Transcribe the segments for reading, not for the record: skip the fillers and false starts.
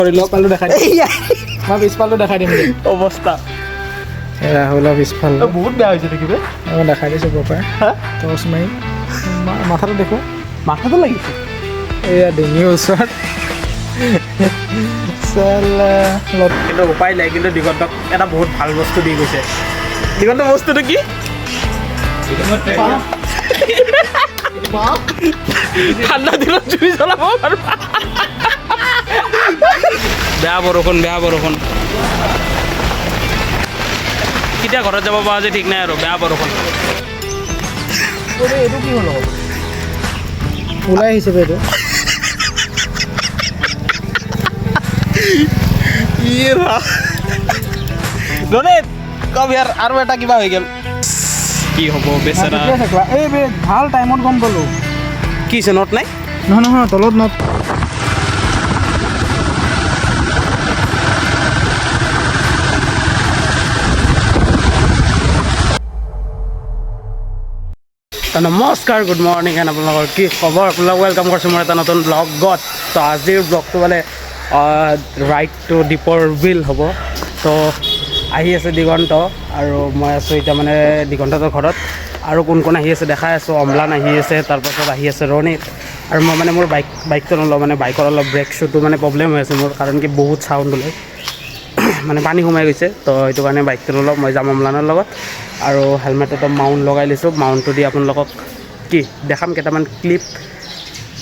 পিছফালটো দেখাই দিম, মই পিছফালটো দেখাই দিম। অৱস্থা। ৰাহুলৰ পিছফাল। বহুত বেয়া হৈছে, দেখিবে। মই দেখাই দিছোঁ প্ৰপাৰ টৰ্চ মাৰি। মাথাটো দেখো। মাথাটো লাগিছে। এয়া ডিঙিৰ ওচৰত। চালা। কিন্তু উপায় নাই। কিন্তু দিগন্তক এটা বহুত ভাল বস্তু দি গৈছে। দিগন্ত, বস্তুটো কি? ঠাণ্ডা দিনত জুই জ্বলাব পাৰিবা। বেয়া বৰষুণ, বেয়া বৰষুণ। কেতিয়া ঘৰত যাব পৰা যে ঠিক নাই আৰু, বেয়া বৰষুণ। এইটো কি হ'ল? ওলাই আহিছে বে এইটো। ৰণিত, কম ইয়াৰ আৰু এটা কিবা হৈ গ'ল। কি হ'ব বেচেৰা? ঠিকে আছে, কোৱা। এই বে, ভাল টাইমত গম পালোঁ। কি হৈছে? Not নাই? নহয় নহয়, তলত not. তো নমস্কাৰ, গুড মৰ্ণিং এণ্ড আপোনালোকৰ কি খবৰ? আপোনালোক welcome কৰিছোঁ মোৰ এটা নতুন ব্লগত। তো আজিৰ ব্লগটো মানে ৰাইড টু দীপৰ বিল হ'ব। তো আহি আছে দিগন্ত আৰু মই আছোঁ এতিয়া মানে দিগন্তহঁতৰ ঘৰত। আৰু কোন কোন আহি আছে দেখাই আছোঁ। অম্লান আহি আছে, তাৰপাছত আহি আছে ৰণিত আৰু মই। মানে মোৰ বাইকটো নলওঁ, মানে বাইকৰ অলপ ব্ৰেক শ্বুটো মানে প্ৰব্লেম হৈ আছে মোৰ, কাৰণ কি বহুত চাউণ্ড ওলায়, মানে পানী সোমাই গৈছে। তো সেইটো কাৰণে বাইকটো নলওঁ, মই যাম অম্লানৰ লগত। আৰু হেলমেটত মাউণ্ট লগাই লৈছোঁ। মাউণ্টটো দি আপোনালোকক কি দেখাম কেইটামান ক্লিপ।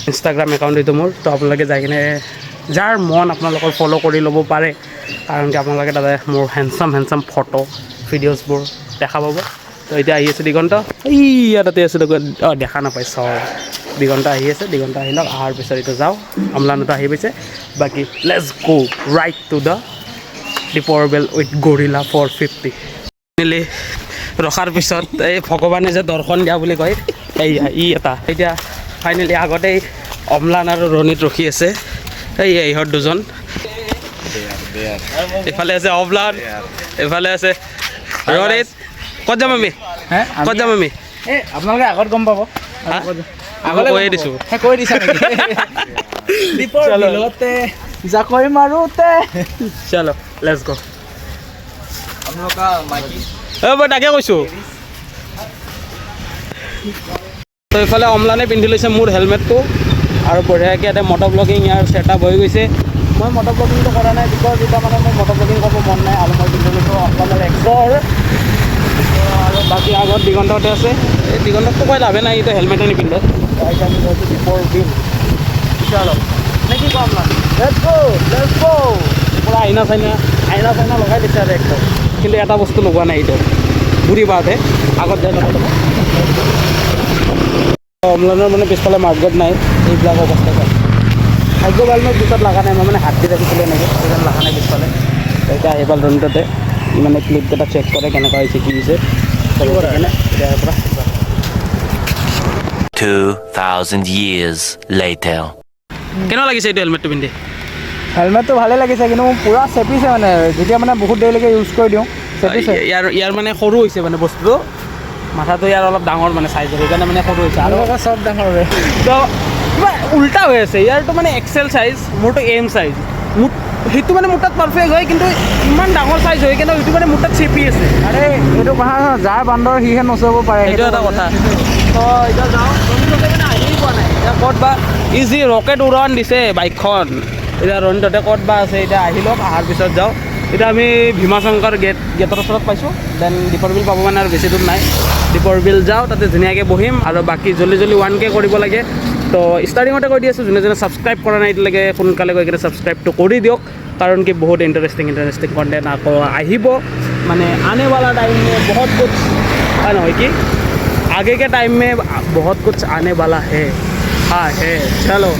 ইনষ্টাগ্ৰাম একাউণ্ট এইটো মোৰ। তো আপোনালোকে যাই কিনে যাৰ মন আপোনালোকৰ ফ'ল' কৰি ল'ব পাৰে, কাৰণ কি আপোনালোকে তাতে মোৰ হেণ্ডচাম হেণ্ডচাম ফটো ভিডিঅ'জবোৰ দেখা পাব। তো এতিয়া আহি আছে দিগন্ত, এইয়া তাতে আছে। অঁ, দেখা নাপায় চ। দিগন্ত আহি আছে, দিগন্ত আহি লওক। অহাৰ পিছত এতিয়া যাওঁ। অম্লানতো আহি পাইছে। বাকী let's go ride to the দীপৰ বিল উইথ গৰিলা 450। ফাইনেলি ৰখাৰ পিছত এই ভগৱানে যে দৰ্শন দিয়া বুলি কয়, এইয়া ই এটা। এতিয়া ফাইনেলি আগতেই অম্লান আৰু ৰণিত ৰখি আছে। এই ইহঁত দুজন। এইফালে আছে অম্লান, এইফালে আছে ৰণিত। ক'ত যাম আমি? হে? ক'ত যাম আমি? এই আপোনালোকে আগত গম পাব। হা? আগতে মই কৈয়ে দিছোঁ। হে, কৈ দিছা নেকি? দীপৰ চলো। বিলতে জাকৈ মাৰোতে। চলো, let's গ'। মই তাকে কৈছোঁ। তো এইফালে অম্লানে পিন্ধি লৈছে মোৰ হেলমেটটো আৰু বঢ়িয়াকৈ ইয়াতে মটৰ ব্লগিং ইয়াৰ ছেট আপ হৈ গৈছে। মই মটৰ ব্লগিংটো কৰা নাই, because এতিয়া মানে মোৰ মটৰ ব্লগিং কৰিব মন নাই। আৰু মই পিন্ধি লৈছোঁ অম্লানৰ এক্সৰ। আৰু বাকী আগত দিগন্ততে আছে। এই দিগন্তকতো কৈ লাভে নাই, এইটো হেলমেটে নিপিন্ধে। তো এতিয়া আমি গৈছোঁ দীপৰ বিল। চলো নে কি কম? Let's go, let's go। পূৰা আইনা চাইনা লগাই দিছে আৰু একদম। কিন্তু এটা বস্তু লগোৱা নাই, এইটো বুঢ়ী বাটহে। আগত যাই লগাই ল'ব। অম্লানৰ মানে পিছফালে মাৰ্কেট নাই, এইবিলাক অৱস্থা চাই। ভাগ্য ভাল মই পিছত লগা নাই। মই মানে হাত দি ৰাখিছিলোঁ এনেকৈ, সেইকাৰণে লগা নাই পিছফালে। তো এতিয়া আহি পাল ৰণিততে। ই মানে ক্লিপকেইটা চেক কৰে, কেনেকুৱা হৈছে, কি হৈছে। সেইকাৰণে এতিয়াৰ পৰা 2,000 years later. কেনেকুৱা লাগিছে এইটো হেলমেটটো পিন্ধি? হেলমেটটো ভালে লাগিছে, কিন্তু মোৰ পূৰা চেপিছে। মানে যেতিয়া মানে বহুত দেৰিলৈকে ইউজ কৰি দিওঁ, চেপিছে। ইয়াৰ মানে সৰু হৈছে, মানে বস্তুটো মাথাটো ইয়াৰ অলপ ডাঙৰ মানে চাইজৰ, সেইকাৰণে মানে সৰু হৈছে। আৰু আৰু চব ডাঙৰ বে। তো কিবা উল্টা হৈ আছে। ইয়াৰটো মানে এক্সেল চাইজ, মোৰটো এম চাইজ। মোৰ সেইটো মানে মোৰ তাত পাৰফেক্ট হয়, কিন্তু ইমান ডাঙৰ চাইজ হয়, কিন্তু সেইটো মানে মোৰ তাত চেপি আছে। আৰে এইটো কথা নহয়, যাৰ বান্দৰ সিহে নচুৱাব পাৰে। সেইটো এটা কথা। তো এতিয়া যাওঁ। ৰণিততে মানে আহিয়ে পোৱা নাই। এতিয়া ক'ত বা ইজি ৰকেট উৰণ দিছে বাইকখন। এতিয়া ৰণিততে ক'ত বা আছে। এতিয়া আহি লওক, অহাৰ পিছত যাওঁ। এতিয়া আমি ভীমাশংকৰ গেটৰ ওচৰত পাইছোঁ। Then দীপৰ বিল পাব মানে আৰু বেছি দূৰ নাই। দীপৰ বিল যাওঁ, তাতে ধুনীয়াকৈ বহিম। আৰু বাকী জল্দি জল্দি 1K কৰিব লাগে। তো ষ্টাৰ্টিঙতে কৈ দি আছোঁ, যোনে যোনে ছাবস্ক্ৰাইব কৰা নাই এতিয়ালৈকে, সোনকালে গৈ কিনে ছাবস্ক্ৰাইবটো কৰি দিয়ক, কাৰণ কি বহুত ইণ্টাৰেষ্টিং ইণ্টাৰেষ্টিং কণ্টেণ্ট আকৌ আহিব। মানে आने वाला टाइम में बहुत कुछ নহয় কি, आगे के टाइम में बहुत कुछ आने वाला है। हाँ है। চলো,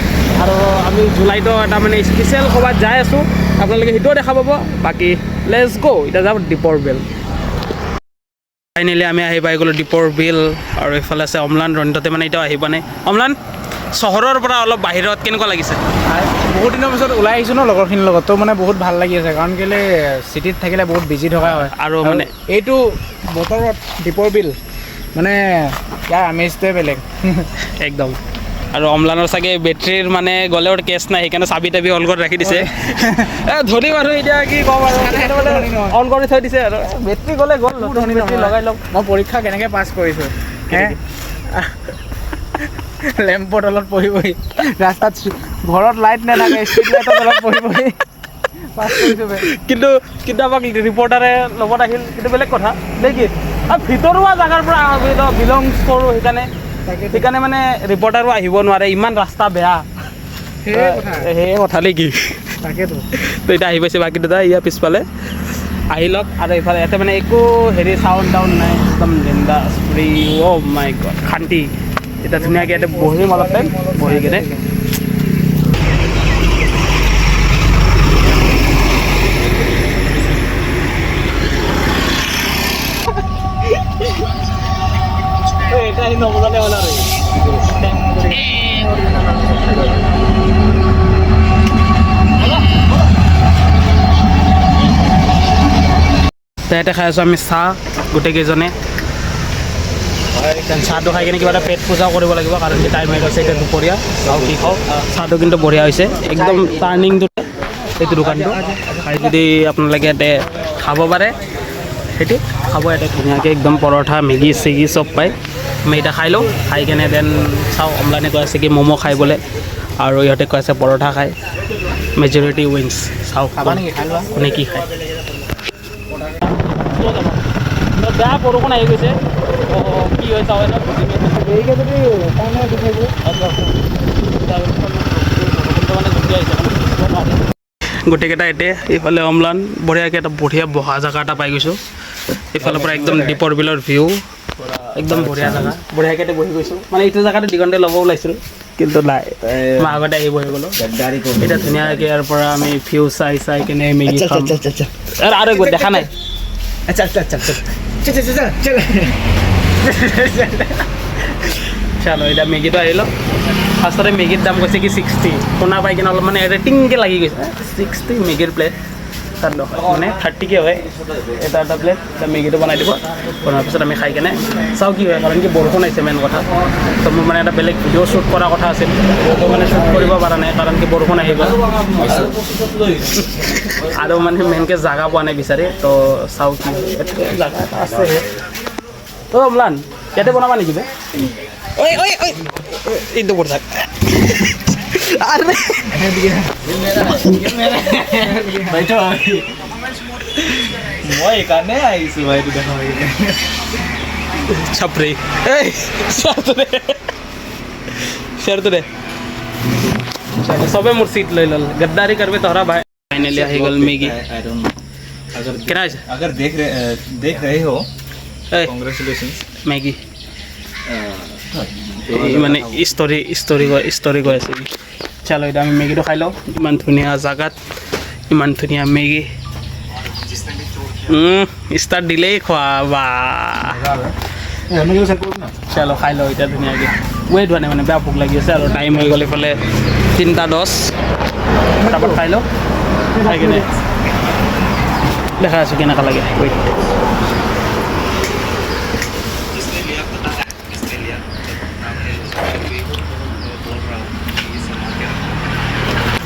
আৰু আমি জুলাইতো এটা মানে স্পেচিয়েল ক'ৰবাত যাই আছোঁ, আপোনালোকে সেইটোও দেখা পাব। বাকী let's গ', এতিয়া যাম দীপৰ বিল। ফাইনেলি আমি আহি পাই গ'লোঁ দীপৰ বিল। আৰু এইফালে আছে অম্লান, ৰণিততে মানে এতিয়াও আহি পোৱা নাই। অম্লান, চহৰৰ পৰা অলপ বাহিৰত কেনেকুৱা লাগিছে? বহুত দিনৰ পিছত ওলাই আহিছোঁ ন লগৰখিনিৰ লগত, তো মানে বহুত ভাল লাগি আছে, কাৰণ কেলৈ চিটিত থাকিলে বহুত বিজি থকা হয়। আৰু মানে এইটো বতৰত দীপৰ বিল মানে ইয়াৰ আমেজটোৱে বেলেগ। একদম। আৰু অম্লানৰ চাগে বেটেৰীৰ মানে গ'লেও কেছ নাই, সেইকাৰণে চাবি তাবি অন কৰি ৰাখি দিছে। ধনী মানুহ এতিয়া কি ক'ম আৰু, অন কৰি থৈ দিছে আৰু বেটেৰী গ'লে গ'ল, নতুন বেটেৰী লগাই লওক। মই পৰীক্ষা কেনেকৈ পাছ কৰিছোঁ হে, লেম্পৰ তলত পঢ়ি পঢ়ি, ৰাস্তাত ঘৰত লাইট নাথাকে, ষ্ট্ৰীট লাইটৰ তলত পঢ়ি পঢ়ি পাছ কৰিছোঁ। কিন্তু কিন্তু আমাক ৰিপৰ্টাৰে লগত আহিল, কিন্তু বেলেগ কথা নে কি, আৰু ভিতৰুৱা জেগাৰ পৰা বিলংছ কৰোঁ, সেইকাৰণে মানে ৰিপৰ্টাৰো আহিব নোৱাৰে, ইমান ৰাস্তা বেয়া। সেয়ে কথা নে কি, তাকেতো। তো এতিয়া আহি পাইছে বাকী দুটা ইয়াৰ পিছফালে আহি লওক। আৰু এইফালে ইয়াতে মানে একো হেৰি চাউণ্ড টাউণ্ড নাই, একদম বিন্দাছ ফ্ৰী। অ' মাই গড, শান্তি। এতিয়া ধুনীয়াকৈ ইয়াতে বহিম অলপ টাইম, বহি কিনে ইয়াতে খাই আছোঁ আমি চাহ গোটেইকেইজনে। চাহটো খাই কিনে কিবা এটা পেট পূজাও কৰিব লাগিব, কাৰণ কি টাইম হৈ গৈছে এতিয়া দুপৰীয়া। চাওঁ কি খাওঁ। চাহটো কিন্তু বঢ়িয়া হৈছে, একদম টাৰ্ণিংটো এইটো দোকানটো খাই যদি আপোনালোকে ইয়াতে খাব পাৰে, সেইটো খাব ইয়াতে ধুনীয়াকৈ একদম পৰঠা মেগী চেগী চব পায়। আমি এতিয়া খাই লওঁ, খাই কেনে then চাওঁ। অম্লানে কৈ আছে কি ম'ম' খাই বোলে, আৰু ইহঁতে কৈ আছে পৰঠা খায়। মেজৰিটি উইনছ, চাওঁ কোনে কি খায়। বেয়া বৰষুণ আহি গৈছে, কি হয় চাওঁ। গোটেইকেইটা এতিয়া এইফালে অম্লান বঢ়িয়াকৈ এটা বঢ়িয়া বহা জেগা এটা পাই গৈছোঁ। এইফালৰ পৰা একদম দীপৰ বিলৰ ভিউ, একদম বঢ়িয়া জেগা, বঢ়িয়াকৈ এতিয়া বহি গৈছোঁ। মানে এইটো জেগাটো দিগন্তে ল'ব ওলাইছিল, কিন্তু নাই, মই আগতে আহি বহি গ'লোঁ। এতিয়া ধুনীয়াকৈ ইয়াৰ পৰা আমি ভিউ চাই চাই কেনে মেগী খাম। আৰু একবাৰ দেখা নাই। চলো এতিয়া মেগীটো আহি লওক। ফাৰ্ষ্টতে মেগীৰ দাম কৈছে কি 60, শুনা পাই কিনে অলপ মানে এটা টিংকৈ লাগি গৈছে। 60 মেগীৰ প্লেট তাত নহয়, মানে 30কে হয় এটা এটা প্লেট। এটা মেগীটো বনাই দিব, বনোৱাৰ পিছত আমি খাই কেনে চাওঁ কি হয়, কাৰণ কি বৰষুণ আহিছে মেইন কথা। তো মোৰ মানে এটা বেলেগ ভিডিঅ' শ্বুট কৰাৰ কথা আছিল, ভিডিঅ'টো মানে শ্বুট কৰিব পৰা নাই, কাৰণ কি বৰষুণ আহি গ'ল আৰু মানে মেইনকৈ জাগা পোৱা নাই বিচাৰি। তো চাওঁ কি হয়, জাগা এটা আছে। তো অম্লান ইয়াতে বনাবা নেকি বে? ঐ ঐ ঐ এইটো বৰ থাক। আৰে মই এইকাৰণে আহিছোঁ ভাই, এইটো দেখা ছাপৰি এই শ্বেয়াৰটো দে, শ্বেয়াৰটো দে। চবে মোৰ চিট লৈ ল'ল, গদ্দাৰী কৰবে তহৰা ভাই। ফাইনেলি আহি গ'ল মেগী। কেনে হৈছে? अगर देख रहे हो, কংগ্ৰেচুলেশ্যনছ। মেগী মানে ষ্টৰি ষ্টৰি গৈ ষ্টৰি গৈ আছে। চলো এতিয়া আমি মেগীটো খাই লওঁ। ইমান ধুনীয়া জাগাত ইমান ধুনীয়া মেগী, ষ্টাৰ্ট দিলেই খোৱা বা। চলো খাই লওঁ এতিয়া ধুনীয়াকৈ। ৱেইট হোৱা নাই, মানে বেয়া ভোক লাগি আছে আৰু টাইম হৈ গ'ল এইফালে 3:10। ফটাফট খাই লওঁ, খাই কিনে দেখা আছোঁ কেনেকুৱা লাগে। ৱেইট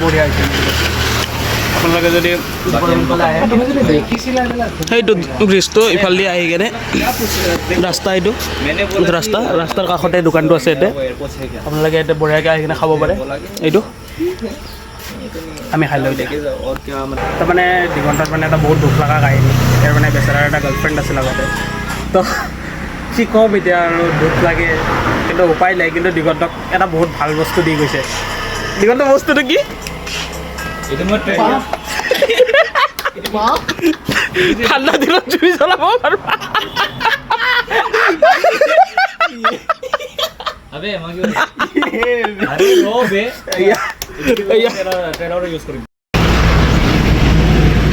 বঢ়িয়া হৈছে। আপোনালোকে যদি সেইটো ব্ৰিজটো ইফালেদি আহি কেনে ৰাস্তা, এইটো ৰাস্তা, ৰাস্তাৰ কাষতে দোকানটো আছে ইয়াতে। আপোনালোকে ইয়াতে বঢ়িয়াকৈ আহি কিনে খাব পাৰে। এইটো আমি খাই লওঁ এতিয়া। তাৰমানে দিগন্তত মানে এটা বহুত দুখ লগা কাহিনী। ইয়াৰ মানে বেচেৰাৰ এটা গাৰ্লফ্ৰেণ্ড আছিল আগতে, তো কি ক'ম এতিয়া আৰু, দুখ লাগে কিন্তু উপায় নাই। কিন্তু দিগন্তক এটা বহুত ভাল বস্তু দি গৈছে। দিগন্ত বস্তুটো কি? ঠাণ্ডা দিনত জুই জ্বলাব পাৰবা।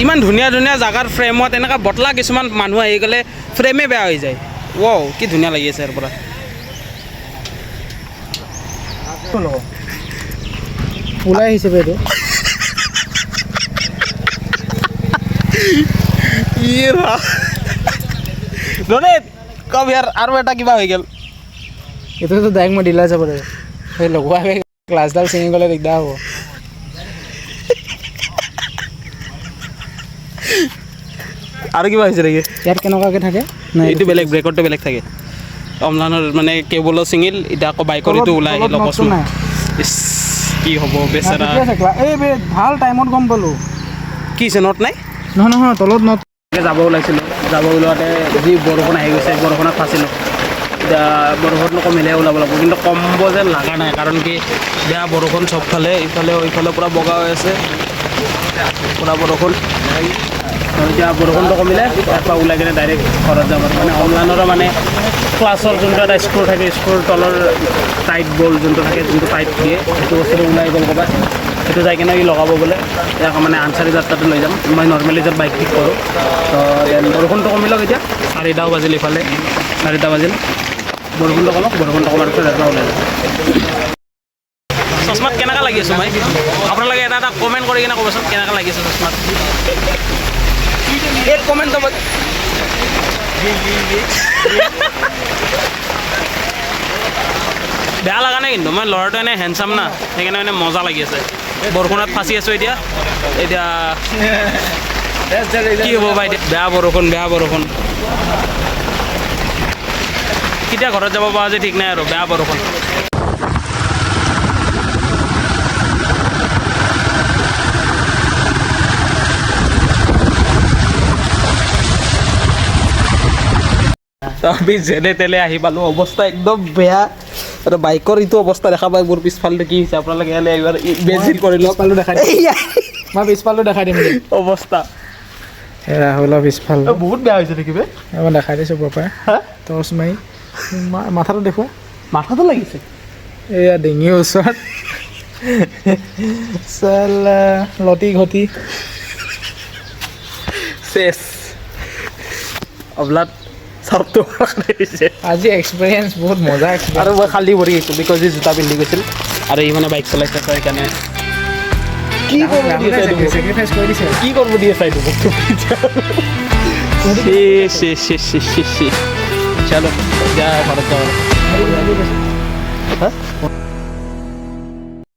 ইমান ধুনীয়া ধুনীয়া জাগাৰ ফ্ৰেমত এনেকুৱা বটলা কিছুমান মানুহ আহি গ'লে ফ্ৰেমে বেয়া হৈ যায়। ৱাও, কি ধুনীয়া লাগি আছে ইয়াৰ পৰা। ওলাই আহিছে বে এইটো। ৰণিত, কম ইয়াৰ আৰু এটা কিবা হৈ গ'ল। এইটোতো ডাইৰেক্ট মই ডিলাৰ যাব লাগিব। সেই লগোৱা ক্লাছডাল ছিঙি গ'লে দিগদাৰ হ'ব। আৰু কিবা হৈছে নেকি? ইয়াত কেনেকুৱাকৈ থাকে? নাই। এইটো বেলেগ, ব্ৰেকৰটো বেলেগ থাকে। অমলানৰ মানে কেবলো ছিঙিল, এতিয়া আকৌ বাইকৰ এইটো ওলাই আহিল। তলত নটটো অকস্মাত নাই। ইছ, কি হ'ব বেচেৰা। ঠিকে আছে, এই ভাল টাইমত গম পালোঁ। কি হৈছে, not নাই? নহয় নহয়, তলত not. যাব ওলাইছিলোঁ, যাব ওলাওঁতে যি বৰষুণ আহি গৈছে, বৰষুণত ফাঁচিলোঁ। এতিয়া বৰষুণটো কমিলেহে ওলাব লাগিব, কিন্তু কমব যেন লগা নাই, কাৰণ কি বেয়া বৰষুণ চবফালে, ইফালে ইফালে পূৰা বগা হৈ আছে, পূৰা বৰষুণ। তো এতিয়া বৰষুণটো কমিলে ইয়াৰ পৰা ওলাই কিনে ডাইৰেক্ট ঘৰত যাব। মানে অমলানৰো মানে ক্লাছৰ যোনটো এটা স্ক্ৰু থাকে, স্ক্ৰুৰ তলৰ টাইট বল যোনটো থাকে, যোনটো টাইট দিয়ে, সেইটো বস্তুটো ওলাই গ'ল ক'ৰবাত। সেইটো যাই কিনে সি লগাব বোলে। ইয়াক মানে আনচাৰি যাত্ৰাটো লৈ যাম মই, নৰ্মেলি য'ত বাইক ঠিক কৰোঁ। তো then বৰষুণটো কমি লওক। এতিয়া 4টাও বাজিল, ইফালে 4টা বাজিল। বৰষুণটো কমক, বৰষুণটো কমাৰ পিছত ইয়াৰ পৰা ওলাই যাম। চশমাত কেনেকুৱা লাগি আছোঁ মই, আপোনালোকে এটা এটা কমেণ্ট কৰি কিনে ক'বচোন, কেনেকুৱা লাগিছে চশমাত। এক কমেণ্ট। বেয়া লগা নাই, কিন্তু মই ল'ৰাটো এনে হেণ্ডচাম না, সেইকাৰণে মানে মজা লাগি আছে। বৰষুণত ফাঁচি আছোঁ এতিয়া। এতিয়া কি হ'ব বা এতিয়া? বেয়া বৰষুণ, বেয়া বৰষুণ। কেতিয়া ঘৰত যাব পৰা যে ঠিক নাই আৰু, বেয়া বৰষুণ। তো আমি যেনে তেনে আহি পালোঁ, অৱস্থা একদম বেয়া। আৰু বাইকৰ এইটো অৱস্থা দেখা পাই, মোৰ পিছফালটো কি হৈছে আপোনালোকে এনে এবাৰ ইমেজিন কৰি লওক। পিছফালটো দেখাই দিম, মই পিছফালটো দেখাই দিম। অৱস্থা। সেই ৰাহুলৰ পিছফাল। বহুত বেয়া হৈছে নেকি বে? মই দেখাই দিছোঁ প্ৰপাৰ। হা? টৰ্চ মাৰি মাথাটো দেখুওৱা। মাথাটো লাগিছে। এয়া ডিঙিৰ ওচৰত চালা লটি ঘটি। চেচ, অবলাত চাৰ্টটো হৈছে। আজি এক্সপিৰিয়েঞ্চ বহুত মজা এক্সপিৰিয়েঞ্চ। আৰু মই খালী ভৰি গৈছোঁ, because ই জোতা পিন্ধি গৈছিল আৰু ই মানে বাইক চলাইছে, তো সেইকাৰণে। কি কৰিব দি আছে এইটো মোক? চেক্ৰিফাইচ কৰি দিছে। কি কৰিব দি আছে এইটো মোক? C C C C C C. চলো, এতিয়া ঘৰত যাওঁ। হা?